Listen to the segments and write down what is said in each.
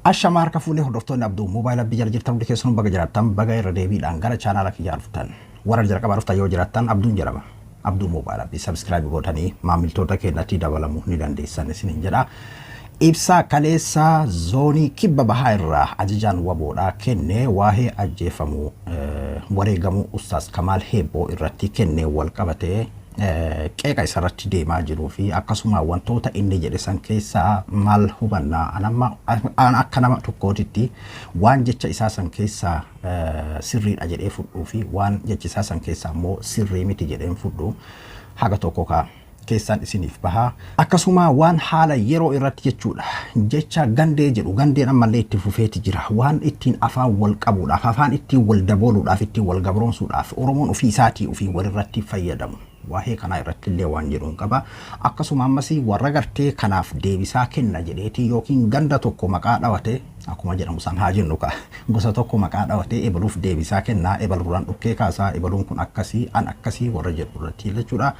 Ashamaa harka fuunee hordoftoonni Abduu Moobaayil Abdii jala jirtan hundi keessanuu baga jiraattan, baga irra deebiidhaan gara chaanaala kiyyaa dhuftan. Warra jalqabaa dhuftan yoo jiraattan, Abduun jedhama. Abduu Moobaayil Abdii subscribe gootanii maamiltoota keenyatti dabalamuu ni dandeessan isiniin jedha. Ibsa kaleessa zoonii Kibba Bahaa irraa ajajaan WBOdhaa kenne waa'ee ajjeefamuu, wareegamuu Ustaaz Kamaal Heebboo irratti kenne wal qabatee qeeqa isarratti deemaa jiruu fi akkasuma wantoota inni jedhe san keessaa maal hubannaa, anamma an akka nama tokkootitti waan jecha isaa san keessaa sirriidha jedhee fudhuu fi waan jecha isaa san keessaa immoo sirrii miti jedheen fudhu haga tokko kaa keessaan isiniif bahaa. Akkasuma waan haala yeroo irratti jechuudha. Jecha gandee jedhu, gandeen ammallee itti fufeeti jira. Waan ittiin afaan wal qabuudhaaf, afaan ittiin wal dabooluudhaaf, ittiin wal gabroomsuudhaaf Oromoon ofii isaatii ofii walirratti fayyadamu. Waa'ee kanaa irratti illee waan jedhu hin qaba. Akkasuma ammas warra gartee kanaaf deebisaa kenna jedheeti yookiin ganda tokko maqaa dhawate, akkuma jedhamu san haa jennu, ka gosa tokko maqaa dhawatee ebaluuf deebisaa kennaa, ebaluudhaan dhukkee kaasaa, ebaluun kun akkasii, an akkasii warra jedhu irratti jechuudha.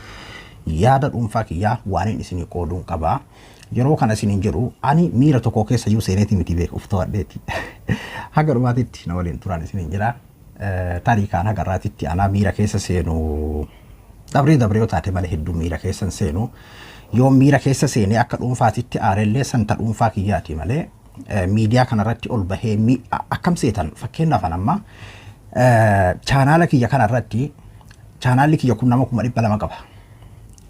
Yaada dhuunfaa kiyyaa waan inni isinii qooduun qaba. Yeroo kana isiniin jedhu ani miira tokko keessa iyyuu seeneeti miti, beeku uf to'adheeti. Haga dhumaatitti na waliin turan isiniin jira. Tarii kaan haga irraatitti anaa miira keessa seenu dabree dabree yoo taate malee hedduu miira keessa hin seenu. Yoo miira keessa seenee akka dhuunfaatitti aarellee santa dhuunfaa kiyyaati malee miidiyaa kanarratti ol bahee akkam seetan? Fakkeenyaaf amma chaanaala kiyya kanarratti, chaanaalli kiyya kun nama 200,000 qaba.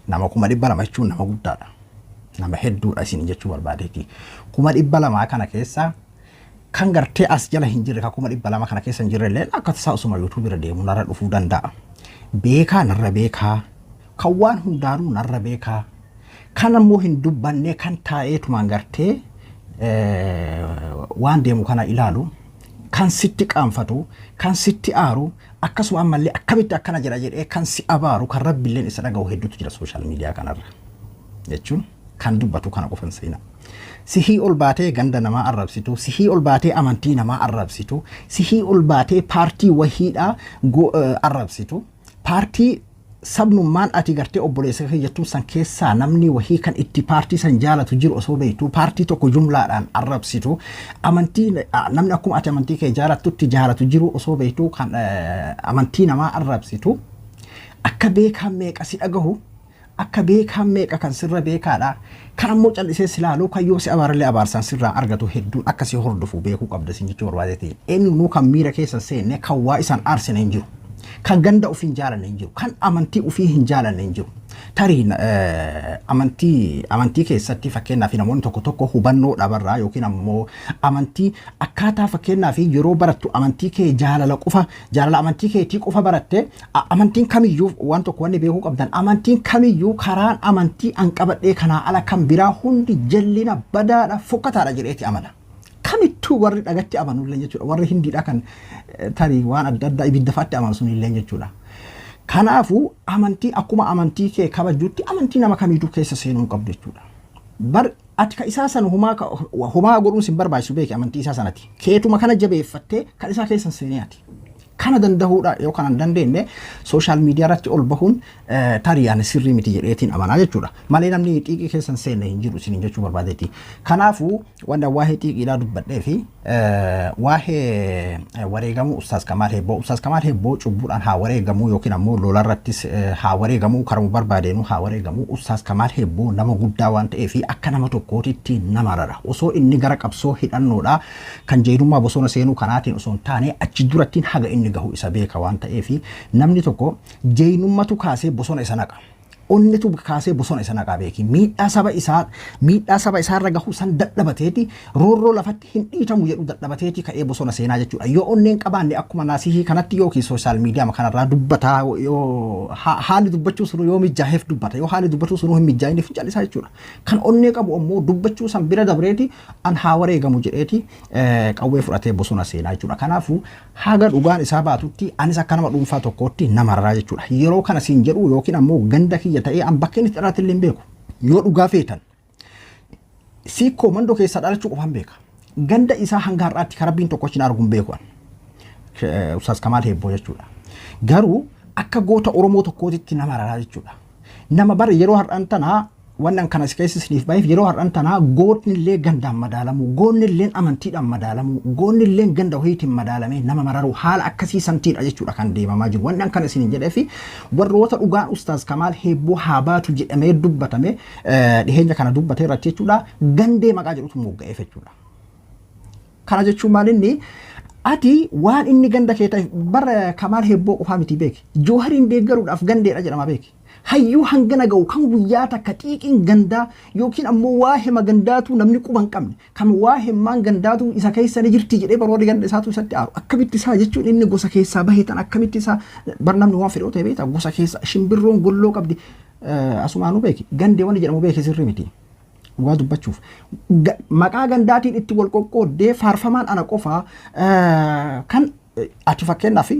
Nama 200,000 jechuun nama guddaadha. Nama hedduudha isin jechuu barbaadeeti. 200,000 kana keessa kan gartee as jala hin jirre, kan 200,000 kana keessa hin jirre illee akka tasaa osuma YouTube irra deemu narra dhufuu danda'a. Beekaa narra beekaa, kan waan hundaanuu narra beekaa, kan ammoo hin dubbanne, kan taa'eetumaan gartee waan deemu kana ilaalu, kan sitti qaanfatu, kan sitti aaru, akkasuma ammallee akkamitti akkana jedha jedhee kan si abaaru, kan rabbiilleen isa dhaga'u hedduutu jira social media kanarra. Jechuun kan dubbatu kana qofan seenaa. Sihii ol baatee ganda namaa arrabsitu, sihii ol baatee amantii namaa arrabsitu, sihii ol baatee paartii wahiidhaa arrabsitu, paartii sabnummaan ati gartee obboleessa kee jettuun san keessaa namni wahii kan itti paartii san jaalatu jiru osoo beektu paartii tokko jumlaadhaan arrabsitu, amantii namni akkuma ati amantii kee jaalattutti jaalatu jiru osoo beektu kan amantii namaa arrabsitu, akka beekaan meeqa si dhagahu, akka beekaan meeqa kan sirra beekaadha, kan ammoo callisee si ilaalu, kan yoo si abaarallee abaarsaan sirraa argatu hedduun akka si hordofu beekuu qabda sin jechuu barbaadeeti. Eenyunuu kan miira keessa seenne, kan waa isaan aarsine hin jiru. Kan ganda ofii hin jaalanne hin jiru. Kan amantii ofii hin jaalanne hin jiru. Tarii amantii keessatti fakkeenyaaf namoonni tokko tokko hubannoo dhabarraa yookiin ammoo amantii akkaataa fakkeenyaaf yeroo barattu amantii kee jaalala qofa, jaalala amantii keetii qofa baratte, amantiin kamiyyuu waan tokko wanni beekuu qabdan, amantiin kamiyyuu karaan amantii an qabadhee kanaa ala kan biraa hundi jallina, badaadha, fokkataadha jedheeti amana. Kamittuu warri dhagatti amanu illee jechuudha. Warri Hindiidha kan tarii waan adda addaa ibidda fa'aatti amanu sun illee jechuudha. Kanaafuu amantii akkuma amantii kee kabajuutti amantii nama kamiituu keessa seenuu hin qabdu jechuudha. Bar ati ka isaa san humaa humaa godhuun sin barbaachisu, beeki, amantii isaa sanati. Keetuma kana jabeeffattee kan isaa keessa hin seenee ati. Kana dandahuudha yoo kana hin dandeenye social media irratti ol bahuun tarii ani sirrii miti jedheetiin amanaa jechuudha. Malee namni xiiqii keessa hin seenne hin jiru isiniin jechuu barbaadeeti. Kanaafuu wanta waa'ee xiiqiidhaa dubbadhee fi waa'ee wareegamuu Ustaaz Kamaal Heebboo. Ustaaz Kamaal Heebboo cubbuudhaan haa wareegamuu yookiin ammoo lolarrattis haa wareegamuu, karuma barbaadeenuu haa wareegamuu, Ustaaz Kamaal Heebboo nama guddaa waan ta'eef akka nama tokkootitti nama rara. Osoo inni gara qabsoo hidhannoodhaa kan jeedummaa bosona seenuu kanaatiin osoo hin taane achi durattiin haga inni gahu isa beeka waan ta'eef, namni tokko jeenummatu kaasee bosona isa naqa. Onnetu kaasee bosona isa naqaa, beeki. Miidhaa saba isaarra gahu san dadhabateeti, roorroo lafatti hin dhiitamu jedhu dadhabateeti ka'ee bosona seenaa jechuudha. Yoo onneen qabaanne akkuma naasihii kanatti yookiin social media kanarraa dubbataa, yoo haalli dubbachuu sunuu yoo mijaaheef dubbata, yoo haalli dubbachuu sunuu hin mijaa'iniif callisaa jechuudha. Kan onnee qabu ammoo dubbachuu san bira dabreeti an haa wareegamu jedheeti qawwee fudhatee bosona seenaa jechuudha. Kanaafuu haga dhugaan isaa baatutti anis akka nama dhuunfaa tokkootti nama raraa jechuudha. Yeroo kana siin jedhu yookiin ammoo ganda kiyya ta'ee an bakka inni itti dhalate illee hin beeku. Yoo dhugaa feetan Siikkoo Mandoo keessaa dhalachuu qofaan beeka. Ganda isaa hanga har'aatti kan rabbiin tokko achi arguu hin beeku. Ustaaz Kamaal Heebboo jechuudha. Garuu akka goota Oromoo tokkootitti nama raraa jechuudha. Nama bara yeroo har'aan tanaa Wannan kana keessa isiniif baay'eef yeroo har'an tanaa gootni illee gandaan madaalamu, goonni illee amantiidhaan madaalamu, goonni illee ganda wayiitiin madaalamee nama mararu haala akkasii santiidha jechuudha kan deemamaa jiru. Wannan kana isiniin jedhee fi warroota dhugaan Ustaaz Kamaal Heebboo haa baatu jedhamee dubbatame dhiheenya kana dubbatee irratti jechuudha, gandee maqaa jedhutu mogga'eef jechuudha. Kana jechuun maal? Inni ati waan inni ganda kee ta'e bara Kamaal Heebboo qofaa miti beeki. Joohariin deeggaruudhaaf gandeedha jedhama beeki. Hayyuu hangana ga'u kan guyyaa takka xiiqiin gandaa yookiin ammoo waa hima gandaatu namni quba hin qabne, kan waa himmaan gandaatu isa keessa ni jirti jedhee baroonni ganda isaatu isatti aaru. Akkamitti isaa jechuun inni gosa keessaa bahe tan akkamitti isaa bar namni waan fedhu ta'e beekta, gosa keessa shimbirroon golloo qabdi asumaanuu beeki, gandee wanni jedhamu beeki sirrii miti. Dhugaa dubbachuuf maqaa gandaatiin itti wal qoqqooddee faarfamaan ana qofaa kan ati fakkeenyaaf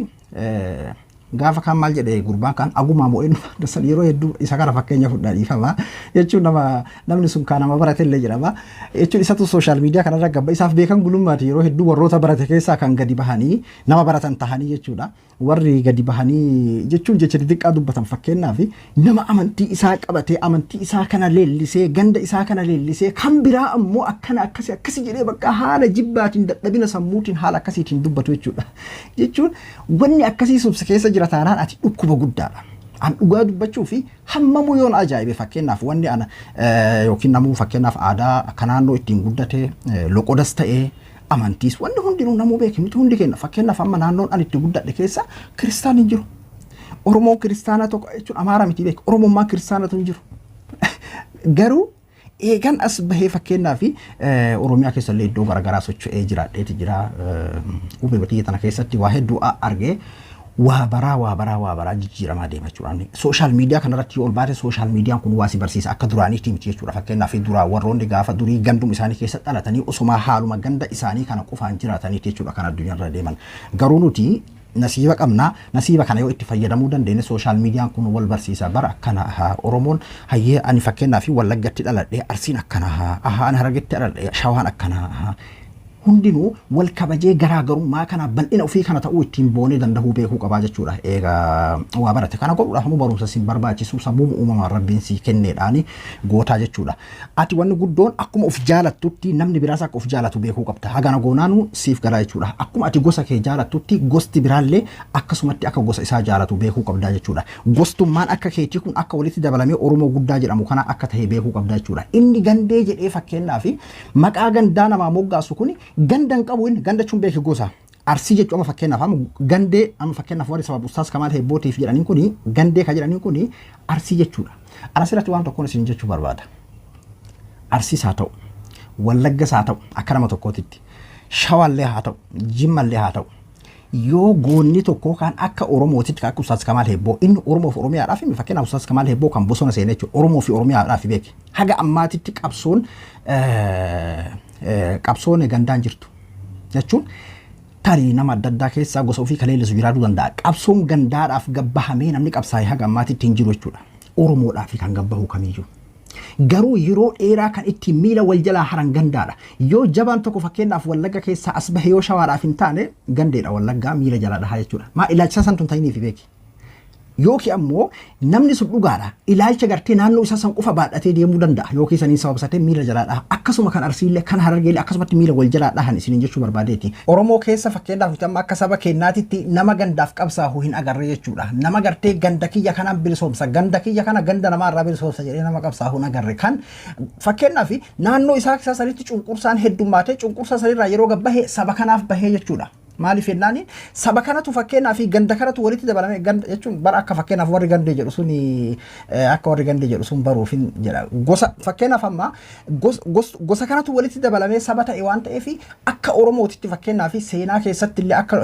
gaafa kan maal jedhe gurbaan kan agumaa mo'een san yeroo hedduu isa kana fakkeenya fudhaa, dhiifama jechuun nama namni sun kan nama barate illee jedhama jechuun isatu social media kanarra gabba isaaf beekan gulummaati. Yeroo hedduu warroota barate keessaa kan gadi bahanii nama baratan tahanii jechuudha. Warri gadi bahanii jechuun jecha xixiqqaa dubbatan, fakkeenyaaf nama amantii isaa qabatee, amantii isaa kana leellisee, ganda isaa kana leellisee, kan biraa ammoo akkana akkasi akkasi jedhee bakka haala jibbaatiin, dadhabina sammuutiin haala akkasiitiin dubbatu jechuudha. Jechuun wanni akkasii subsa keessa jira taanaan ati dhukkuba guddaadha. An dhugaa dubbachuu fi hammamuu yoon ajaa'ibe, fakkeenyaaf wanni ana yookiin namuu fakkeenyaaf aadaa akka naannoo ittiin guddate, loqodas ta'ee amantiis, wanni hundinuu namuu beeke miti hundi keenya. Fakkeenyaaf amma naannoon ani itti guddadhe keessa kiristaan hin jiru. Oromoon kiristaana tokko jechuun Amaara miti beeke, Oromummaan kiristaanatu hin jiru. Garuu eegan as bahee fakkeenyaaf Oromiyaa keessa illee iddoo garaagaraa socho'ee jiraadheeti jira. Umrii biyya tana keessatti waa hedduu argee, waa baraa waa baraa waa baraa jijjiiramaa deema jechuudha. Social media kanarratti yoo ol baate, social mediaan kun waa si barsiisa, akka duraaniitti miti jechuudha. Fakkeenyaaf duraa warroonni gaafa durii ganduma isaanii keessa dhalatanii osuma haaluma ganda isaanii kana qofaan jiraataniiti jechuudha kan addunyaarra deeman. Garuu nuti nasiiba qabnaa, nasiiba kana yoo itti fayyadamuu dandeenye, social mediaan kun wal barsiisa. Bara akkana haa Oromoon hayyee, ani fakkeenyaaf Wallaggatti dhaladhee, Arsiin akkana haa, ani Harargetti dhaladhee, Shawaan akkana haa, hundinuu wal kabajee garaagarummaa kana bal'ina ofii kana ta'uu ittiin boonee danda'uu beekuu qabaa jechuudha. Egaa waa barate kana godhuudhaaf ammoo barumsa siin barbaachisu, sammuu uumamaan Rabbiin sii kenneedhaani gootaa jechuudha. Ati wanni guddoon akkuma of jaalattutti namni biraas akka of jaalatu beekuu qabda. Hagana goonaanu siif galaa jechuudha. Akkuma ati gosa kee jaalattutti gosti biraallee akkasumatti akka gosa isaa jaalatu beekuu qabdaa jechuudha. Gostummaan akka keetii kun akka walitti dabalamee Oromoo guddaa jedhamu kana akka ta'e beekuu qabdaa jechuudha. Inni gandee jedhee fakkeenyaaf maqaa gandaa namaa moggaasu kun ganda hin qabu. Inni ganda jechuun beeki gosa. Arsii jechuun amma fakkeenyaaf amma gandee, amma fakkeenyaaf warri sababa Ustaas Kamaal Heebbootiif jedhaniin kuni, gandee ka jedhaniin kuni Arsii jechuudha. Asirratti waan tokkoon isin jechuu barbaada. Arsiis haa ta'u, Wallaggas haa ta'u, akka nama tokkootitti, Shawaallee haa ta'u, Jimmallee haa ta'u, yoo goonni tokko kan akka Oromootitti, kan akka Ustaas Kamaal Heebboo, inni Oromoo fi Oromiyaadhaaf, fakkeenyaaf Ustaas Kamaal Heebboo kan bosona seenee jechuudha, Oromoo fi Oromiyaadhaaf beeke. Haga ammaatitti qabsoon gandaan jirtu jechuun tarii nama adda addaa keessaa gosa ofii kan leellisu jiraachuu danda'a. Qabsoon gandaadhaaf gabbahamee namni qabsaa'e haga ammaatitti hin jiru jechuudha. Oromoodhaaf kan gabbahu kamiyyuu. Garuu yeroo dheeraa kan ittiin miila wal jalaa haran gandaadha. Yoo jabaan tokko fakkeenyaaf Wallagga keessaa as bahe, yoo Shawaadhaaf hin taane gandeedha, Wallaggaa miila jalaa dhahaa jechuudha. Maa ilaalcha san tun ta'iniif beeki. Yookiin ammoo namni sun dhugaadha. Ilaalcha gartee naannoo isaa san qofa baadhatee deemuu danda'a. Yookiin saniin sababsatee miila jalaa dhaha. Akkasuma kan Arsiillee, kan Harargeellee akkasumatti miila wal jalaa dhahan isiniin jechuu barbaadeeti. Oromoo keessa fakkeenyaaf nuti amma akka saba keenyaatitti nama gandaaf qabsaahu hin agarre jechuudha. Nama gartee ganda kiyya kanaan bilisoomsa, ganda kiyya kana ganda namaarraa bilisoomsa jedhee nama qabsaahu hin agarre. Kan fakkeenyaaf naannoo isaa sanitti cunqursaan heddummaatee, cunqursaa sanirraa yeroo gabbahe saba kanaaf bahee jechuudha. Maaliif jennaani, saba kanatu fakkeenyaa fi ganda kanatu walitti dabalame. Ganda jechuun bara akka fakkeenyaaf warri gandee jedhu sun, akka warri gandee jedhu sun baruufin jedha. Gosa fakkeenyaaf amma gosa kanatu walitti dabalamee saba ta'e waan ta'eef, akka Oromootitti fakkeenyaaf seenaa keessatti illee akka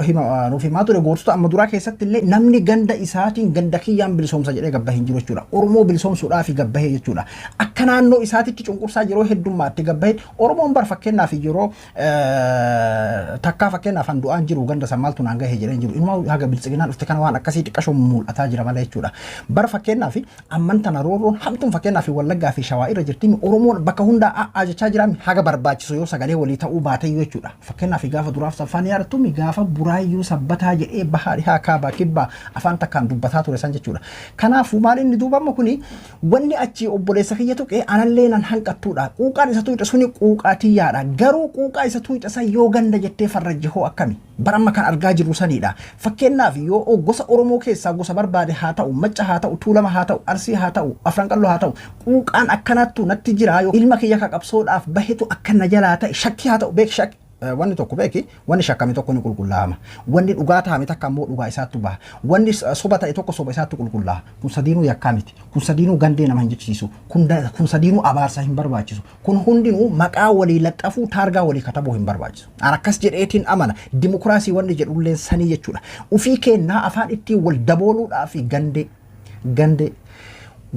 nuuf himaa ture gootota amma duraa keessatti illee, namni ganda isaatiin ganda kiyyaan bilisoomsa jedhee gabbahee hin jiru jechuudha. Oromoo bilisoomsuudhaaf gabbahee jechuudha. Akka naannoo isaatitti cunqursaa yeroo heddummaatti gabbahee Oromoon bar fakkeenyaaf yeroo takkaa fakkeenyaaf an du'aan jiru ganda san maaltu naan gahee jedhee hin jiru. Inumaa haga Biltsiginaan dhufte kana waan akkasii xiqqashoo mul'ataa jira malee jechuudha. Bara fakkeenyaaf amman tana roorroon hamtuun fakkeenyaaf Wallaggaa fi Shawaa irra jirti. Oromoon bakka hundaa a'aa jechaa jira, haga barbaachisu yoo sagalee walii ta'uu baate jechuudha. Fakkeenyaaf gaafa duraaf saffaan yaadattu gaafa Buraayyuu Sabbataa jedhee bahaa dhihaa kaabaa kibbaa afaan takkaan dubbataa ture san jechuudha. Kanaafuu maal inni duuba amma kuni wanni achi obboleessa kiyya tuqee anallee nan hanqattuudha. Quuqaan isa tuqxe suni quuqaa tiyyaadha. Garuu quuqaa isa tuqxe san yoo ganda jettee farrajje hoo akkami? Bara amma kan argaa jirru sanidha. Fakkeenyaaf yoo gosa Oromoo keessaa gosa barbaade haa ta'u, Macca haa ta'u, Tuulama haa ta'u, Arsii haa ta'u, Afran Qalloo haa ta'u, quuqaan akkanattu natti jira yoo ilma kiyya ka qabsoodhaaf bahetu akka na jalaa ta'e shakkii haa ta'u, beek shakki. Wanni tokko beeki, wanni shakkame tokko ni qulqullaa'ama. Wanni dhugaa ta'ame takka ammoo dhugaa isaattu baha. Wanni soba ta'e tokko soba isaattu qulqullaa'a. Kun sadiinuu yakkaa miti. Kun sadiinuu gandee nama hin jechisiisu. Kun sadiinuu abaarsa hin barbaachisu. Kun hundinuu maqaa walii laxxafuu, taargaa walii katabuu hin barbaachisu. An akkas jedheetiin amana. Dimokiraasii wanni jedhulleen sanii jechuudha. Ufii kennaa afaan ittiin wal dabooluudhaa fi gandee gandee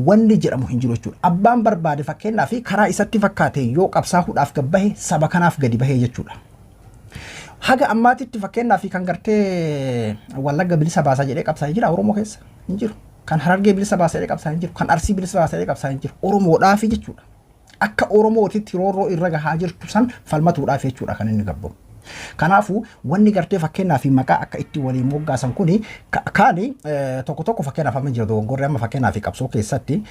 wanni jedhamu hin jiru jechuudha. Abbaan barbaade fakkeenyaa fi karaa isatti fakkaate yoo qabsaahuudhaaf gabbahe saba kanaaf gadi bahee jechuudha. Haga ammaatitti fakkeenyaa fi kan gartee Wallagga bilisa baasaa jedhee qabsaa'ee jira Oromoo keessa hin jiru. Kan Harargee bilisa baasaa jedhee qabsaa'ee hin jiru. Kan Arsii bilisa baasaa jedhee qabsaa'ee hin jiru. Oromoodhaafi jechuudha. Akka Oromootitti roorroo irra gahaa jirtu san falmatuudhaaf jechuudha kan inni gabbamu. Kanaafuu wanni gartee fakkeenyaa fi maqaa akka itti waliin moggaasan kuni kaani tokko tokko fakkeenyaaf amma jira dogongorri amma fakkeenyaa fi qabsoo keessatti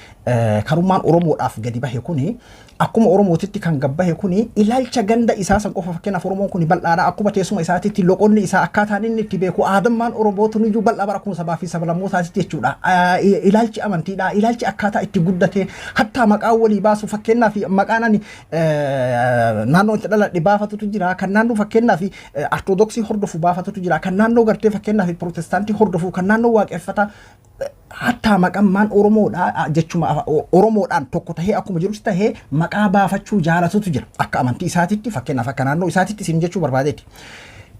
karummaan Oromoodhaaf gadi bahe kuni akkuma Oromootitti kan gabbahe kuni ilaalcha ganda isaa san qofa. Fakkeenyaaf Oromoon kuni bal'aadha, akkuma teessuma isaatitti loqonni isaa, akkaataan inni itti beeku, aadammaan Oromootu iyyuu bal'aa bara akkuma sabaa fi sablammootaatitti jechuudha. Ilaalchi amantiidha, ilaalchi akkaataa itti guddate, hattaa maqaa walii baasu. Fakkeenyaaf maqaan ani naannoo itti dhaladhe baafatutu jira, kan naannoo fakkeenyaaf Ortodoksii hordofu baafatutu jira, kan naannoo gartee fakkeenyaaf Pirootestaantii hordofu, kan naannoo Waaqeffataa, hattaa maqammaan Oromoodha jechuma Oromoodhaan tokko tahee akkuma jirus tahee maqaa baafachuu jaalatutu jira akka amantii isaatitti, fakkeenyaaf akka naannoo isaatitti isin jechuu barbaadeeti.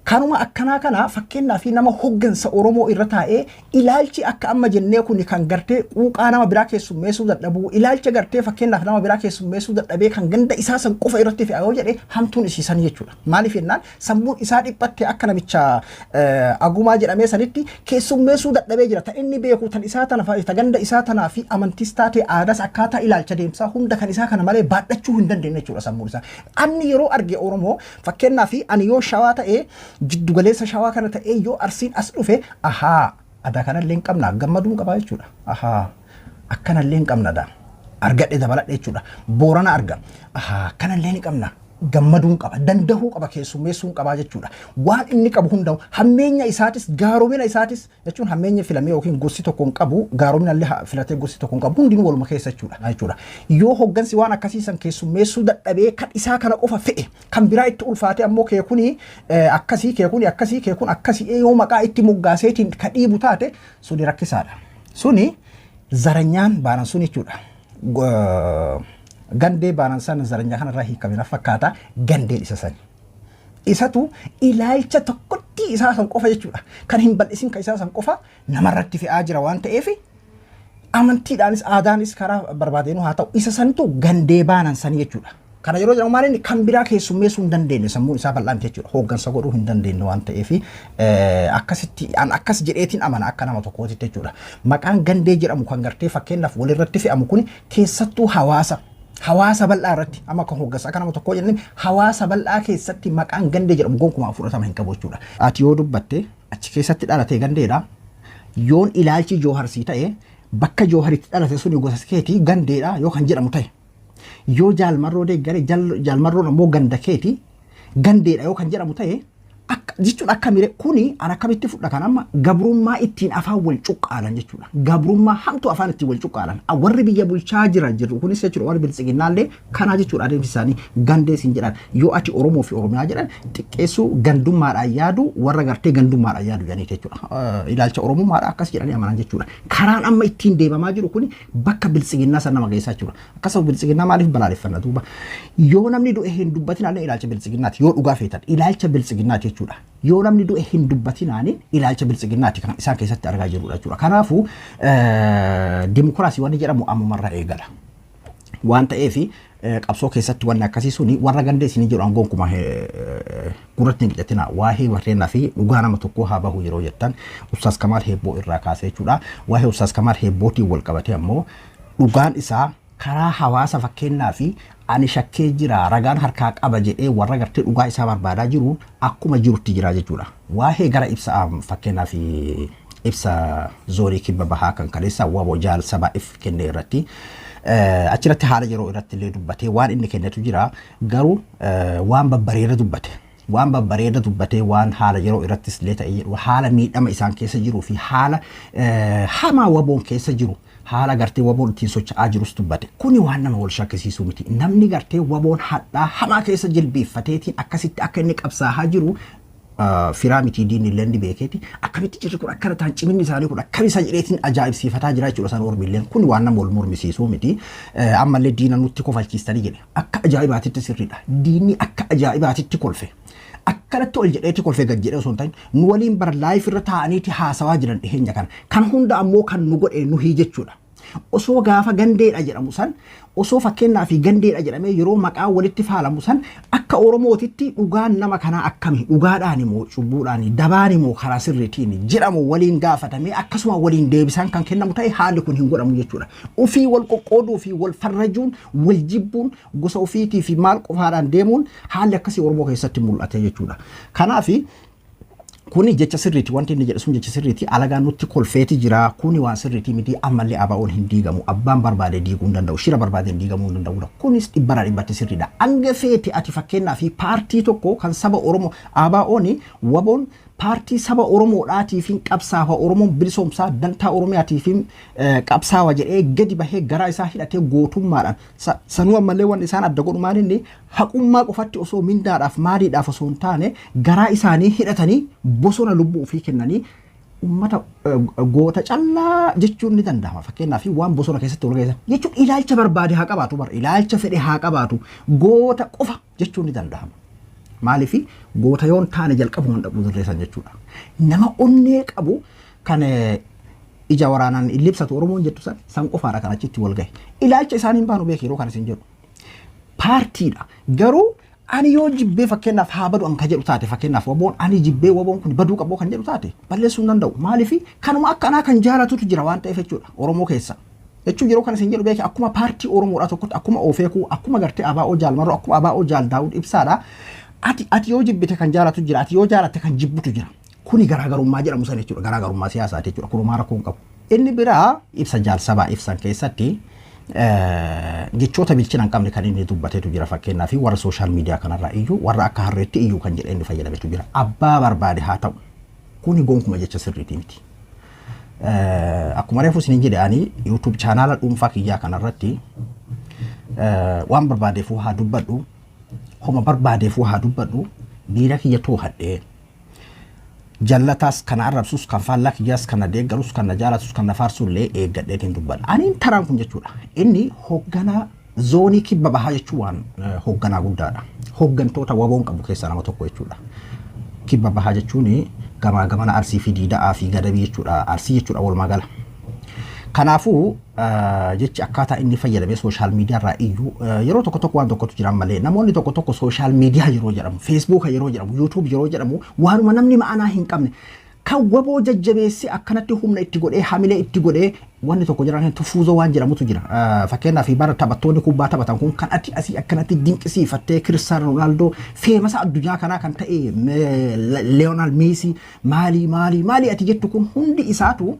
Kanuma akkanaa kana fakkeenyaaf nama hoggansa Oromoo irra taa'ee ilaalchi akka amma jennee kun kan gartee quuqaa nama biraa keessummeessuu dadhabuu, ilaalcha gartee fakkeenyaaf nama biraa keessummeessuu dadhabee kan ganda isaa san qofa irratti fe'a yoo jedhe hamtuun isiisan jechuudha. Maaliif jennaan sammuun isaa dhiphatte akka namicha agumaa jedhamee sanitti keessummeessuu dadhabee jira. Tan inni beeku tan isaa tana, ta ganda isaa tanaa fi amantiis taate aadaas akkaataa ilaalcha deemsaa hunda kan isaa kana malee baadhachuu hin dandeenye jechuudha sammuun isaa. Anni yeroo arge Oromoo fakkeenyaaf ani yoo Shawaa ta'ee jiddugaleessa Shawaa kana ta'ee yoo Arsiin as dhufe, ahaa, adaa kanallee hin qabna, gammaduun qabaa jechuudha. Ahaa, akkanallee hin qabna daa. Argadhe dabaladhe jechuudha. Boorana arga. Ahaa, akkanallee ni qabna. Gammaduun qaba, dandahuu qaba, keessummeessuun qabaa jechuudha. Waan inni qabu hunda, hammeenya isaatis gaaromina isaatis jechuun, hammeenya filamee yookiin gosti tokko hin qabu, gaaromina illee filatee gosti tokko hin qabu, hundinuu waluma keessa jechuudha. Yoo hoggansi waan akkasii san keessummeessuu dadhabee kan isaa kana qofa fe'e, kan biraa itti ulfaate, ammoo keekuni akkasii, keekuni akkasii, keekun akkasii yoo maqaa itti moggaaseetiin ka dhiibu taate, suni rakkisaadha. Suni zaranyaan baanan sun jechuudha. Gandee baanan sana zaranyaa kanarraa hiikame na fakkaata, gandeen isa sani. Isatu ilaalcha tokkotti isaa san qofa jechuudha. Kan hin bal'isin kan isaa san qofa namarratti fe'aa jira waan ta'eef, amantiidhaanis aadaanis karaa barbaadeenuu haa ta'u, isa santu gandee baanan sanii jechuudha. Kana yeroo jedhamu maal, inni kan biraa keessummeessuu hin dandeenye, sammuun isaa bal'aa miti jechuudha. Hooggansa godhuu hin dandeenye waan ta'eef akkasitti an akkas jedheetiin amana akka nama tokkootitti jechuudha. Maqaan gandee jedhamu kan gartee fakkeenyaaf walirratti fe'amu kun keessattuu hawaasa bal'aa irratti, amma kan hooggansa akka nama tokkoo jennee, hawaasa bal'aa keessatti maqaan gandee jedhamu gonkumaa fudhatama hin qabu jechuudha. Ati yoo dubbatte achi keessatti dhalatee gandeedha. Yoon ilaalchi Jooharsii ta'e bakka Jooharitti dhalate suni gosa keetii gandeedha yoo kan jedhamu ta'e. Yoo Jaalmarroo deeggare, Jaalmarroon ammoo ganda keeti, gandeedha yoo kan jedhamu ta'e, akka jechuun akka mire kuni an akkamitti fudha? Kan amma gabrummaa ittiin afaan wal cuqqaalan jechuudha. Gabrummaa hamtuu afaan ittiin wal cuqqaalan. Warri biyya bulchaa jira jiru kunis jechuudha, warri Biltsiginnaallee kanaa jechuudha, adeemsi isaanii gandee siin jedhan. Yoo ati Oromoo fi Oromiyaa jedhan xiqqeessuu, gandummaadhaan yaadu, warra gartee gandummaadhaan yaadu jedhanii jechuudha. Ilaalcha Oromummaadhaan akkas jedhanii amanan jechuudha. Karaan amma ittiin deemamaa jiru kuni bakka Biltsiginnaa san nama geessaa jechuudha. Akkasuma Biltsiginnaa maaliif balaaleffanna duuba? Yoo namni du'e hin dubbatinaan ilaalcha Biltsiginnaati. Yoo dhugaa feetan ilaalcha Biltsiginnaati jechuudha. Yoo namni du'e hin dubbatinaani ilaalcha Biltsiginnaati kan isaan keessatti argaa jirrudha jechuudha. Kanaafuu dimokiraasii wanni jedhamu ammumarraa eegala. Waan ta'eef qabsoo keessatti wanni akkasii suni warra gandee isinii jedhu gonkumaa gurratti hin qicatina. Waa'ee warreenaa fi dhugaa nama tokkoo haa bahu yeroo jettan Ustaas Kamaal Heebboo irraa kaasee jechuudha. Waa'ee Ustaas Kamaal Heebbootiin wal qabatee ammoo dhugaan isaa karaa hawaasa fakkeenyaa fi Ani shakkee jira, ragaan harkaa qaba jedhee warra gartee dhugaa isaa barbaadaa jiru akkuma jirutti jira jechuudha. Waa'ee gara ibsa, fakkeenyaaf ibsa zoonii kibba bahaa kan kaleessa WBO jaal sabaa if kenne irratti, achirratti haala yeroo irratti illee dubbatee waan inni kennetu jira. Garuu waan babbareeda dubbate. Waan babbareeda dubbatee, waan haala yeroo irrattis illee ta'e jedhu, haala miidhama isaan keessa jiruu fi haala hamaa WBOn keessa jiru, haala gartee WBOn ittiin socho'aa jirus dubbate. Kuni waan nama wal shakkisiisuu miti. Namni gartee WBOn hadhaa hamaa keessa jilbeeffateetiin akkasitti akka inni qabsaa'aa jiru firaa miti, diinni illee ni beekeeti. Akkamitti jirri kun akkana ta'an, ciminni isaanii kun akkam isa jedheetiin ajaa'ibsiifataa jira jechuudha isaan ormiilleen. Kun waan nama wal mormisiisuu miti. Ammallee diina nutti kofalchiistanii jedhe. Akka ajaa'ibaatitti sirriidha. Diinni akka ajaa'ibaatitti kolfe. Akkanatti ol jedheeti kolfee gad jedhee osoo hin ta'in, nu waliin bara live irra taa'aniiti haasawaa jiran dhiheenya kana. Kan hunda ammoo kan nu godhe nuhii jechuudha. Osoo gaafa gandeedha jedhamu san, osoo fakkeenyaa fi gandeedha jedhamee yeroo maqaa walitti faalamu san, akka Oromootitti dhugaan nama kanaa akkami, dhugaadhaan immoo cubbuudhaan dabaan immoo karaa sirriitiin jedhamu waliin gaafatamee akkasuma waliin deebisaan kan kennamu ta'e, haalli kun hin godhamu jechuudha. Ofii wal qoqqooduu fi wal farrajuun, wal jibbuun, gosa ofiitii fi maal qofaadhaan deemuun haalli akkasii Oromoo keessatti mul'ate jechuudha. Kanaafi kuni jecha sirriiti, wanti inni jedhe sun jecha sirriiti. Alagaan nutti kolfeeti jira, kuni waan sirriiti miti. Ammallee ABO'n hin diigamu, abbaan barbaade diiguu hin danda'u, shira barbaade hin diigamuu hin danda'udha. Kunis dhibbarraa dhibbatti sirriidha. Hanga feete ati fakkeenyaa fi paartii tokko kan saba Oromoo, ABO'n, WBO'n paartii saba Oromoodhaatiif hin qabsaawa, Oromoon bilisoomsaa, dantaa Oromiyaatiif hin qabsaawa jedhee gadi bahee garaa isaa hidhatee gootummaadhaan sanuu. Ammallee wanni isaan adda godhu maal? Inni haqummaa qofatti osoo mindaadhaaf maaliidhaaf osoo hin taane, garaa isaanii hidhatanii bosona lubbuu ofii kennanii ummata goota callaa jechuun ni danda'ama. Fakkeenyaaf waan bosona keessatti wal geessan jechuun, ilaalcha barbaade haa qabaatu, bara ilaalcha fedhe haa qabaatu, goota qofa jechuun ni danda'ama. Maaliif? Goota yoon taane jalqabuma dhaquu dirreessan jechuudha. Nama onnee qabu kan ija waraanaan illibsatu Oromoon jettu san san qofaadha kan achitti wal gahe. Ilaalcha isaanii hin baanu beek yeroo kan isin jedhu. Paartiidha. Garuu ani yoo jibbee, fakkeenyaaf haa badu an ka jedhu taate, fakkeenyaaf WBOn ani jibbee WBOn kun baduu qabu kan jedhu taate, balleessuu hin danda'u. Maaliif? Kanuma akkanaa kan jaalatutu jira waan ta'eef jechuudha Oromoo keessa. Jechuun yeroo kana isin jedhu beeki, akkuma paartii Oromoodhaa tokkotti, akkuma Ofeekuu, akkuma gartee ABO Jaal Marroo, akkuma ABO Jaal Daawud Ibsaadha. Ati yoo jibbite kan jaalatu jira, ati yoo jaalatte kan jibbutu jira. Kuni garaagarummaa jedhamu sana jechuudha. Garaagarummaa siyaasaati jechuudha. Kunumaa rakkoo hin qabu. Inni biraa ibsa jaal sabaa ibsan keessatti jechoota bilchina hin qabne kan inni dubbatetu jira. Fakkeenyaa fi warra social media kanarraa iyyuu, warra akka harreetti iyyuu kan jedhe inni fayyadametu jira. Abbaa barbaade haa ta'u. Kuni gonkuma jecha sirriitii miti. Akkuma reefu isiniin jedhe, ani YouTube chaanaala dhuunfaa kiyyaa kanarratti waan barbaadeefuu haa dubbadhu, homa barbaadeefuu haa dubbadhu, miira kiyya too'adhee jallataas kana arrabsus, kan faallaa kiyyaas, kan na deeggarus, kan na jaalatus, kan na faarsullee eeggadheetiin dubbadha. Aniin taraan kun jechuudha. Inni hoogganaa zoonii kibba bahaa jechuun waan hoogganaa guddaadha. Hooggantoota WBOn qabu keessaa nama tokko jechuudha. Kibba bahaa jechuun gamaa gamana Arsii fi Diida'aa fi Gadabii jechuudha. Arsii jechuudha walumaa gala. Kanaafuu jechi akkaataa inni fayyadamee social media irraa iyyuu, yeroo tokko tokko waan tokkotu jiran malee, namoonni tokko tokko social media yeroo jedhamu, Facebook yeroo jedhamu, YouTube yeroo jedhamu, waanuma namni ma'anaa hin qabne kan WBO jajjabeessee akkanatti humna itti godhee, hamilee itti godhee wanni tokko jiran tufuuzoo waan jedhamutu jira. Fakkeenyaaf bara taphattoonni kubbaa taphatan kun kan ati asii akkanatti dinqisiifattee, Kiristaano Roonaaldoo famous addunyaa kanaa kan ta'e, Leeyonaal Meesii, maalii maalii maalii ati jettu kun hundi isaatu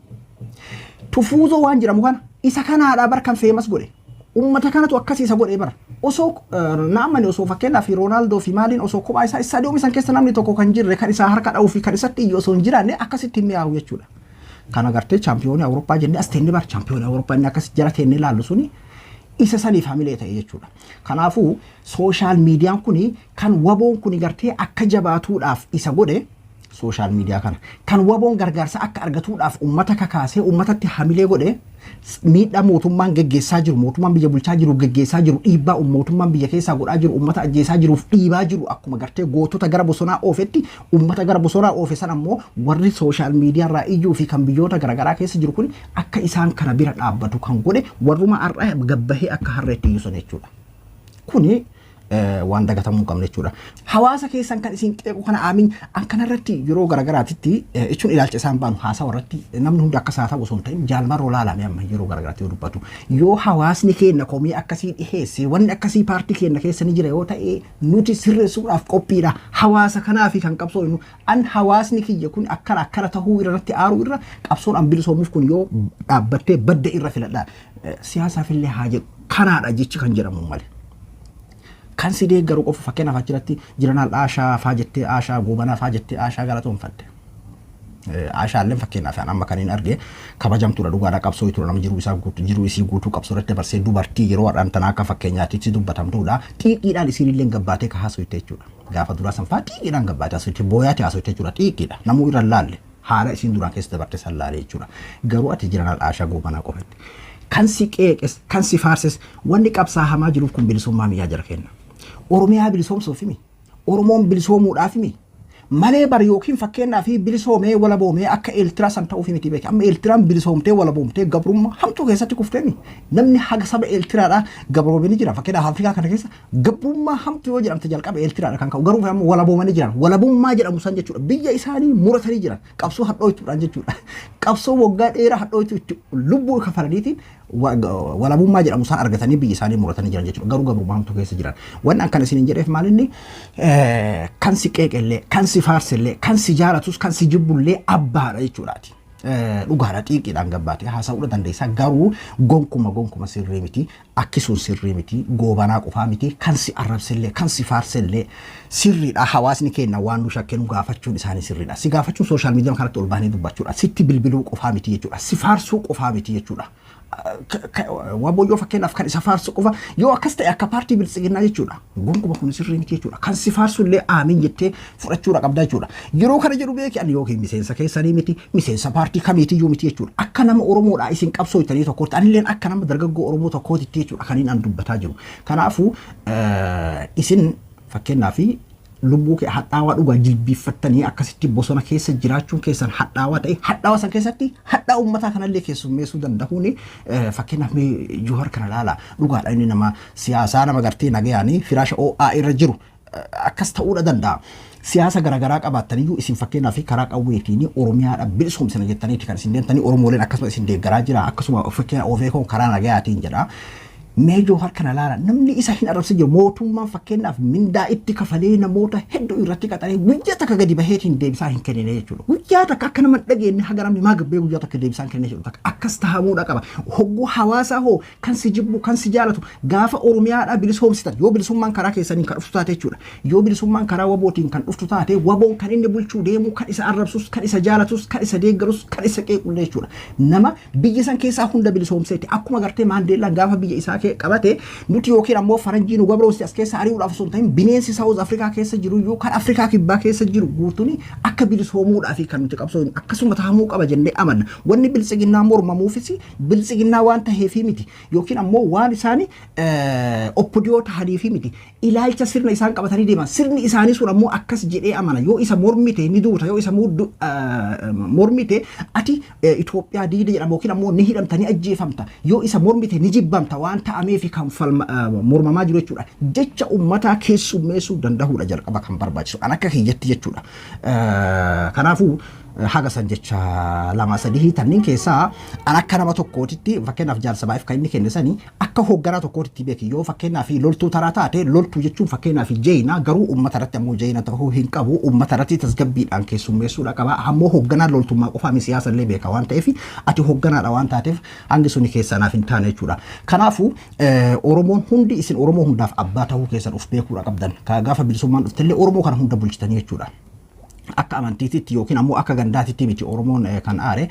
tufuuzoo waan jedhamu kana isa kanaadha bar kan famous godhe. Ummata kanatu akkas isa godhe bara. Osoo naamani, osoo fakkeenyaaf Roonaaldoo fi maaliin osoo kophaa isaa istaadiyoomii san keessa namni tokko kan jirre, kan isaa harka dha'uu fi kan isatti iyyu osoo hin jiraanne, akkasitti hin mi'aawu jechuudha. Kana gartee chaampiyoonii Awurooppaa jennee as teennee bar chaampiyoonii Awurooppaa inni akkas jala teennee ilaallu suni isa saniif hamilee ta'e jechuudha. Kanaafuu social mediaan kuni kan WBOn kuni gartee akka jabaatuudhaaf isa godhe, social media kana kan WBOn gargaarsa akka argatuudhaaf ummata kakaasee ummatatti hamilee godhe, miidhaa mootummaan geggeessaa jiru, mootummaan biyya bulchaa jiru geggeessaa jiru, dhiibbaa mootummaan biyya keessaa godhaa jiru, ummata ajjeesaa jiruuf dhiibaa jiru, akkuma gartee gootota gara bosonaa oofetti ummata gara bosonaa oofe san ammoo warri social media irraa iyyuu fi kan biyyoota garaagaraa keessa jiru kun akka isaan kana bira dhaabbatu kan godhe warruma har'a gabbahee akka harreetti iyyuu san jechuudha. Kuni waan dagatamuu hin qabne jechuudha. Hawaasa keessan kan isin qeequ kana aamin an kanarratti yeroo garagaraatitti jechuun ilaalcha isaan baanu haasawa irratti namni hundi akka isaa ta'u osoo hin ta'in jaalmarroo laalame amma yeroo garagaraatti yoo dubbatu, yoo hawaasni keenya komii akkasii dhiheesse, wanni akkasii paartii keenya keessa ni jira yoo ta'e, nuti sirreessuudhaaf qophiidha. Hawaasa kanaafi kan qabsoo nu an hawaasni kiyya kun akkana akkana tahuu irratti aaruu irra qabsoon an bilisoomuuf kun yoo dhaabbattee badda irra filadha. Siyaasaaf illee haa jedhu kanaadha jechi kan jedhamu malee. Kan si deeggaru qofa, fakkeenyaaf achirratti jiranaan Aashaa faa jettee, Aashaa Goobanaa faa jettee Aashaa galatoonfatte. Aashaalleen fakkeenyaaf amma kan hin arge kabajamtuudha, dhugaadha, qabsoo tura, nama jiruu isaa guutuu, jiruu isii guutuu qabsoo irratti dabarsee, dubartii yeroo har'aan tanaa akka fakkeenyaatti dubbatamtuudha. Xiiqiidhaan isiin illee gabbaatee ka haasofte jechuudha. Gaafa duraa san faa xiiqiidhaan gabbaatee haasofte, booyaatee haasofte jechuudha. Xiiqiidha. Namuu irra laalle haala isiin duraan keessa dabarte san laalee jechuudha. Garuu ati jiranaan Aashaa Goobanaa qofatti. Kan si qeeqes kan si faarses, wanni qabsaahamaa jiruuf kun bilisummaa miyyaa jara kenna. Oromiyaa bilisoomsuuf himi. Oromoon bilisoomuudhaaf himi. Malee bar yookiin fakkeenyaaf bilisoomee walaboomee akka Eeltiraa san ta'uuf miti beeki. Amma Eeltiraan bilisoomtee walaboomtee gabrummaa hamtuu keessatti kufteemi. Namni haga saba Eeltiraadhaa gabroomee ni jira. Fakkeenyaaf Afrikaa kana keessa gabrummaa hamtuu yoo jedhamte jalqaba Eeltiraadha kan ka'u. Garuu amma walaboomanii jiran. Walabummaa jedhamu san jechuudha. Biyya isaanii muratanii jiran. Qabsoo hadhooytuudhaan jechuudha. Qabsoo waggaa dheeraa hadhooytu itti lubbuu kafalaniitiin walabummaa jedhamu isaan argatanii biyya isaanii muratanii jiran jechuudha. Garuu gabrummaa hamtuu keessa jiran. Wanni akkana isiniin jedheef maalinni, kan si qeeqellee, kan si faarsellee, kan si jaalatus, kan si jibbullee abbaadha jechuudhaati. Dhugaadha, xiiqiidhaan gabbaatee haasa'uudha dandeessa, garuu gonkuma gonkuma sirrii miti, akki sun sirrii miti. Goobanaa qofaa miti, kan si arrabsellee kan si faarsellee sirriidha. Hawaasni keenya waan nu shakke nu gaafachuun isaanii sirriidha. Si gaafachuun social media kanatti ol bahanii dubbachuudha, sitti bilbiluu qofaa miti jechuudha, si faarsuu qofaa miti jechuudha. Waboyyoo fakkeenyaaf kan isa faarsu qofa yoo akkas ta'e akka paartii Biltsiginnaa jechuudha. Gonkuma kun sirrii miti jechuudha. Kan si faarsu illee aamin jettee fudhachuudha qabda jechuudha. Yeroo kana jedhu beeki, ani yookiin miseensa keessanii miti, miseensa paartii kamiitiyyuu miti jechuudha. Akka nama Oromoodhaa isin qabsooytanii tokkootti, anilleen akka nama dargaggoo Oromoo tokkootitti jechuudha kan inni dubbataa jiru. Kanaafuu isin fakkeenyaaf lubbuu kee hadhaawaa dhugaa jilbiiffattanii akkasitti bosona keessa jiraachuun keessan hadhaawaa ta'e, hadhaawaa san keessatti hadhaa uummataa kanallee keessummeessuu danda'uun, fakkeenyaaf mee Johaar kana laala. Dhugaadha, inni nama siyaasaa, nama gartee nagayaanii firaasha OA irra jiru akkas ta'uudha danda'a. Siyaasa garaagaraa qabaattaniyyuu isin fakkeenyaaf karaa qawweetiin Oromiyaadha bilisoomsina jettaniiti kan isin deemtanii, Oromooleen akkasuma isin deeggaraa jira, akkasuma fakkeenya Ofeekoon karaa nagayaatiin jedha. Mee Joohar kana laala, namni isa hin arrabsin jiru. Mootummaan fakkeenyaaf mindaa itti kafalee namoota hedduu irratti qaxaree guyyaa takka gadi baheetiin deebisaa hin kennine jechuudha. Guyyaa takka akka nama hin dhageenye haga namni maa gabbee guyyaa takka deebisaa hin kennine jechuudha. Akkas tahamuudha qaba. Hogguu hawaasaa hoo kan si jibbu kan si jaalatu gaafa Oromiyaadhaa bilisoomsitan, yoo bilisummaan karaa keessaniin kan dhuftu taate jechuudha. Yoo bilisummaan karaa Wabootiin kan dhuftu taate, Waboon kan inni bulchuu deemu kan isa arrabsus, kan isa jaalatus, kan isa deeggarus, kan isa qeequllee jechuudha. Nama biyya san keessaa hunda bilisoomseeti. Akkuma gartee Maandeellaan gaafa biyya isaa qabate, nuti yookiin ammoo faranjii nu gabroomsite as keessa ari'uudhaaf osoo hin ta'in, bineensi South Afrikaa keessa jiru iyyuu kan Afrikaa Kibbaa keessa jiru guutuun akka bilisoomuudhaaf kan nuti qabsoo akkasuma tahamuu qaba jennee amanna. Wanni Biltsiginnaa mormamuufis Biltsiginnaa waan taheefii miti yookiin ammoo waan isaan OPDO tahaniifii miti. Ilaalcha sirna isaan qabatanii deeman, sirni isaanii sun ammoo akkas jedhee amana. Yoo isa mormite ni duuta, yoo isa mormite ati Itoophiyaa diida jedhama yookiin ammoo ni hidhamta, ni ajjeefamta. Yoo isa mormite ni jibbamta waan ta'ameef kan mormamaa jiru jechuudha. Jecha uummataa keessummeessuu danda'uudha jalqaba kan barbaachisu an akka kiyyatti jechuudha. Kanaafuu haga san jecha lama sadii tanniin keessaa an akka nama tokkootitti, fakkeenyaaf jaarsabaaf kan inni kenne sanii akka hoogganaa tokkootitti beeki. Yoo fakkeenyaaf loltuu taraa taate, loltuu jechuun fakkeenyaaf jeeyina, garuu uummata irratti ammoo jeeyina ta'uu hin qabu. Uummata irratti tasgabbiidhaan keessummeessuudha qaba. Ammoo hoogganaan loltummaa qofaa mi, siyaasa illee beeka waan ta'eef, ati hoogganaadha waan taateef hangi suni keessaa naaf hin taane jechuudha. Kanaafuu Oromoon hundi isin Oromoo hundaaf abbaa ta'uu keessan of beekuudha qabdan. Gaafa bilisummaan dhuftellee Oromoo kana hunda bulchitanii jechuudha. Akka amantiititti yookiin ammoo akka gandaatitti miti Oromoon kan aare.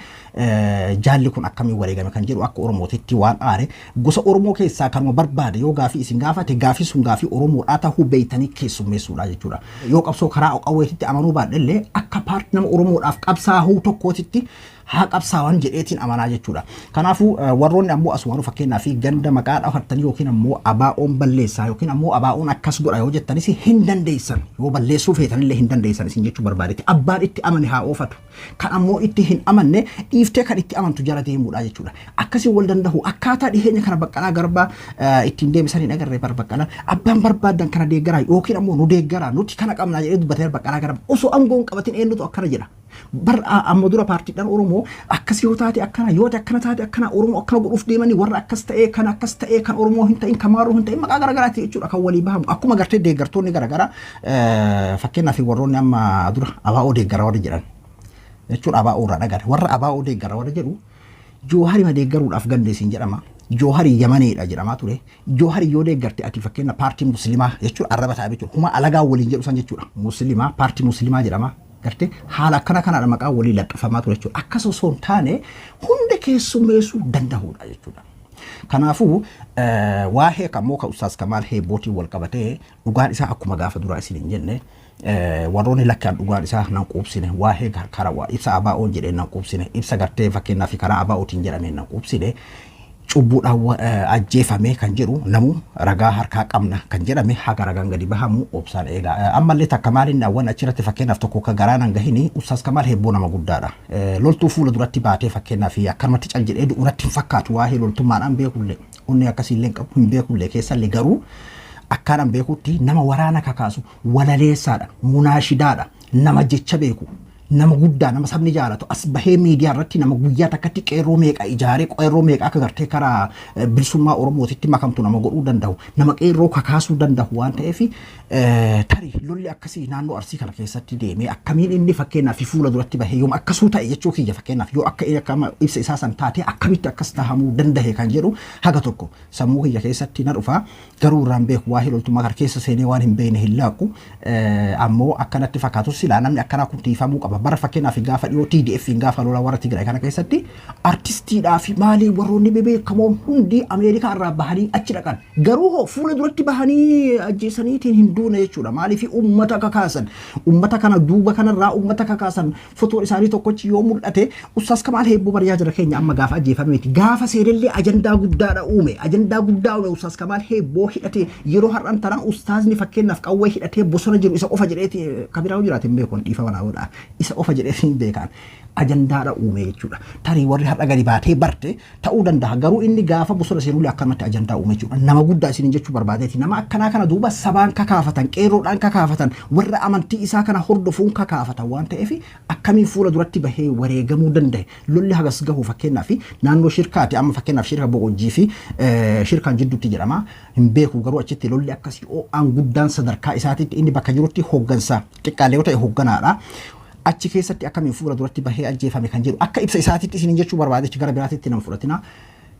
Jaalli kun akkamiin wareegame kan jedhu akka Oromootitti waan aare, gosa Oromoo keessaa kanuma barbaade yoo gaafii isin gaafate, gaafii sun gaafii Oromoodhaa ta'uu beeytanii keessummeessuudha jechuudha. Yoo qabsoo karaa qawweetitti amanuu baadhellee akka paartii nama Oromoodhaaf qabsaa'uu tokkootitti Haa qabsaawan jedheetiin amanaa jechuudha. Kanaafuu warroonni ammoo asumaanuu fakkeenyaaf ganda maqaa dhahattanii yookiin ammoo ABO'n balleessaa yookiin ammoo ABO'n akkas godha yoo jettanis hin dandeessan, yoo balleessuu feetanillee hin dandeessan isin jechuu barbaadetti. Abbaan itti amane haa oofatu. Kan ammoo itti hin amanne dhiiftee kan itti amantu jala deemuudha jechuudha. Akkasii wal danda'u akkaataa dhiheenya kana Baqqalaa Garbaa ittiin deebisan hin agarree bar. Baqqalaan abbaan barbaadan kana deeggaraa yookiin ammoo nu deeggaraa, nuti kana qabnaa jedhee dubbatee. Baqqalaa Garbaa osoo aangoon qabatin eenyutu akkana jedha? Bar amma dura paartiidhaan Oromoo akkas yoo taate akkana, yoo akkana taate akkana, Oromoo akkana godhuuf deemanii, warra akkas ta'ee kan akkas ta'ee kan Oromoo hin ta'in, kan maaruu hin ta'in, maqaa garagaraati jechuudha kan walii bahamu. Akkuma gartee deeggartoonni garagaraa, fakkeenyaaf warroonni amma dura ABO deeggara warri jedhan jechuun ABO irraa dhagare, warra ABO deeggara warri jedhu Jooharima deeggaruudhaaf gandeessiin jedhama. Joohari Yamaneedha jedhamaa ture. Joohari yoo deeggarte ati fakkeenya paartii Musliimaa jechuun arraba ta'a jechuudha. Huma alagaa waliin jedhu san jechuudha. Musliimaa, paartii Musliimaa jedhama. Gartee haala akkana kanaadha maqaa walii laxxifamaa ture jechuudha. Akkas osoo hin taane hunda keessummeessuu danda'uudha jechuudha. Kanaafuu waa'ee kammoo ka Ustaas Kamaal Heebbootiin wal qabatee dhugaan isaa akkuma gaafa duraa isin hin jenne, warroonni lakkaan dhugaan isaa nan quubsine, waa'ee karaa ibsa ABO'n jedhee nan quubsine, ibsa gartee fakkeenyaaf karaa ABO'tiin jedhamee nan quubsine, cubbuudhaan ajjeefame kan jedhu namu ragaa harkaa qabna kan jedhame haga ragaan gadi bahamu obsaan eegaa. Ammallee takka maaliin daawwan achirratti fakkeenyaaf tokko akka garaan hanga hini Ustaas Kamaal Heebboo nama guddaadha. Loltuu fuula duratti baatee fakkeenyaaf akkanumatti cal jedhee du'uratti hin fakkaatu. Waa'ee loltummaadhaan beekullee onni akkasiillee hin qabu, hin beekullee keessallee, garuu akkaan beekutti nama waraana kakaasu, walaleessaadha, munaashidaadha, nama jecha beeku, nama guddaa, nama sabni jaalatu, as bahee miidiyaa irratti nama guyyaa takkatti qeerroo meeqa ijaaree, qeerroo meeqa akka gartee karaa bilisummaa Oromootitti makamtu nama godhuu danda'u, nama qeerroo kakaasuu danda'u waan ta'eef, tarii lolli akkasii naannoo Arsii kana keessatti deemee akkamiin inni fakkeenyaaf fuula duratti bahee, yoom akkasuu ta'e jechuu kiyya, fakkeenyaaf yoo akka inni akka ibsa isaa san taate akkamitti akkas tahamuu danda'e kan jedhu haga tokko sammuu kiyya keessatti na dhufa. Garuu irraan beeku, waa'ee loltummaa kana keessa seenee waan hin beekne hin laaqu. Ammoo akkanatti fakkaatu silaa namni akkanaa kun tiifamuu qaba. Bara fakkeenyaaf gaafa dhiyoo TDF gaafa lola warra Tigraay kana keessatti artistiidhaa fi maalii warroonni bebeekamoon hundi Ameerikaa irraa bahanii achi dhaqan. Garuu hoo fuula duratti bahanii ajjeesaniitiin hin duune jechuudha. Maaliif? Uummata kakaasan, uummata kana duuba kanarraa uummata kakaasan. Fotoon isaanii tokkochi yoo mul'ate, Ustaas Kamaal Heebboo bariyaa jira keenya amma gaafa ajjeefame miti. Gaafa seenellee ajandaa guddaadha uume. Ajandaa guddaa uume. Ustaas Kamaal Heebboo hidhatee yeroo har'an tanaa ustaazni fakkeenyaaf qawwee hidhatee bosona jiru isa qofa jedheeti, kabiraa jiraate hin beeku, dhiifama naa godha. Isa qofa jedhee hin beekan. Ajandaadha uume jechuudha. Tarii warri har'a gadi baatee barte ta'uu danda'a. Garuu inni gaafa bosona seenullee akkanumatti ajandaa uume jechuudha. Nama guddaa isiniin jechuu barbaadeeti. Nama akkanaa kana duuba sabaan kakaafatan, qeerroodhaan kakaafatan, warra amantii isaa kana hordofuun kakaafatan waan ta'eef, akkamiin fuula duratti bahee wareegamuu danda'e? Lolli hagas gahu fakkeenyaaf naannoo shirkaati. Amma fakkeenyaaf shirka Boqojjii fi shirkaan jidduutti jedhama. Hin beeku, garuu achitti lolli akkasii ho'aan guddaan sadarkaa isaatitti inni bakka jirutti hooggansa xiqqaalee yoo ta'e hoogganaadha. Achi keessatti akkamiin fuula duratti bahee ajjeefame kan jedhu akka ibsa isaatitti isiniin jechuu barbaadechi, gara biraatitti nama fudhatina.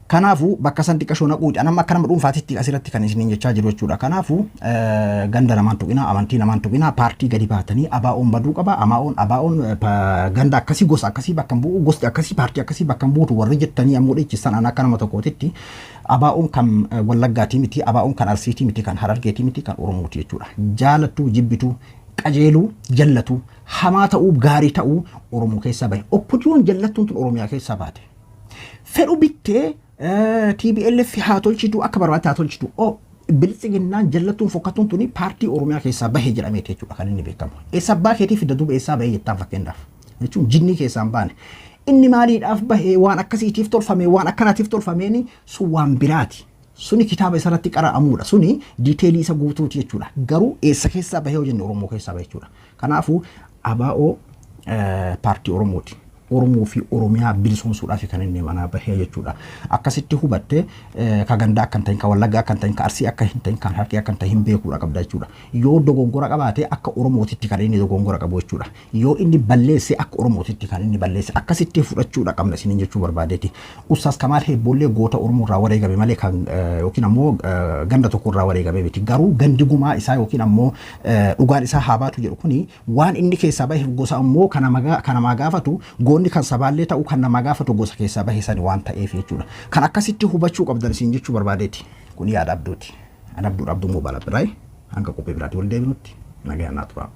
Kanaafuu bakka san xiqqashoo naquudha. Nama akka nama dhuunfaatitti asirratti kan isiniin jechaa jiru jechuudha. Kanaafuu ganda namaan tuqinaa, amantii namaan tuqinaa, paartii gadi baatanii ABO'n baduu qaba. ABO'n ABO'n ganda akkasii, gosa akkasii bakka hin bu'u, gosti akkasii paartii akkasii bakka hin buutu warri jettanii ammoo dhiichisan, ana akka nama tokkootitti ABO'n kan Wallaggaatii miti, ABO'n kan Arsiitii miti, kan Harargeetii miti, kan Oromooti jechuudha. Jaalattuu jibbituu, qajeeluu jallatu, hamaa ta'uu gaarii ta'uu, Oromoo keessaa bahe. OPDO'n jallattuun tun Oromiyaa keessaa baate. Fedhu bittee TPLF haa tolchitu, akka barbaadde haa tolchitu. Biltsiginnaan jallattuun fokkattuun tuni paartii Oromiyaa keessaa bahe jedhameeti jechuudha kan inni beekamu. Eessa abbaa keetii fidda duuba, eessaa bahe jettaan fakkeenyaaf. Jechuun jinnii keessaa hin baane. Inni maaliidhaaf bahe? Waan akkasiitiif tolfame, waan akkanaatiif tolfameeni sun waan biraati. Suni kitaaba isarratti qara'amuudha. Suni detail isa guutuuti jechuudha. Garuu eessa keessaa bahee yoo jenne, Oromoo keessaa bahe jechuudha. Kanaafuu ABO paartii Oromooti. Oromoo fi Oromiyaa bilisoomsuudhaaf kan inni manaa bahee jechuudha. Akkasitti hubattee ka gandaa akka hin ta'in, ka Wallaggaa akka hin ta'in, ka Arsii akka hin ta'in, kan Harargee akka hin ta'in beekuudha qabda jechuudha. Yoo dogongora qabaate akka Oromootitti kan inni dogongora qabu jechuudha. Yoo inni balleesse akka Oromootitti kan inni balleesse, akkasitti fudhachuudha qabna isiniin jechuu barbaadeeti. Ustaas Kamaal Heebboollee goota Oromoo irraa wareegame malee kan yookiin ammoo ganda tokko irraa wareegame miti. Garuu gandi gumaa isaa yookiin ammoo dhugaan isaa haa baatu jedhu kuni waan inni keessaa bahe gosa ammoo kan namaa gaafatu, goonni kan sabaallee ta'u kan namaa gaafatu gosa keessaa bahe sani waan ta'eef jechuudha. Kan akkasitti hubachuu qabdan isin jechuu barbaadeeti. Kun yaada Abduuti. Ani Abduudha, Abduu Moobaala Biraay. Hanga qophii biraatti wal deebinutti nagaan naa turaa.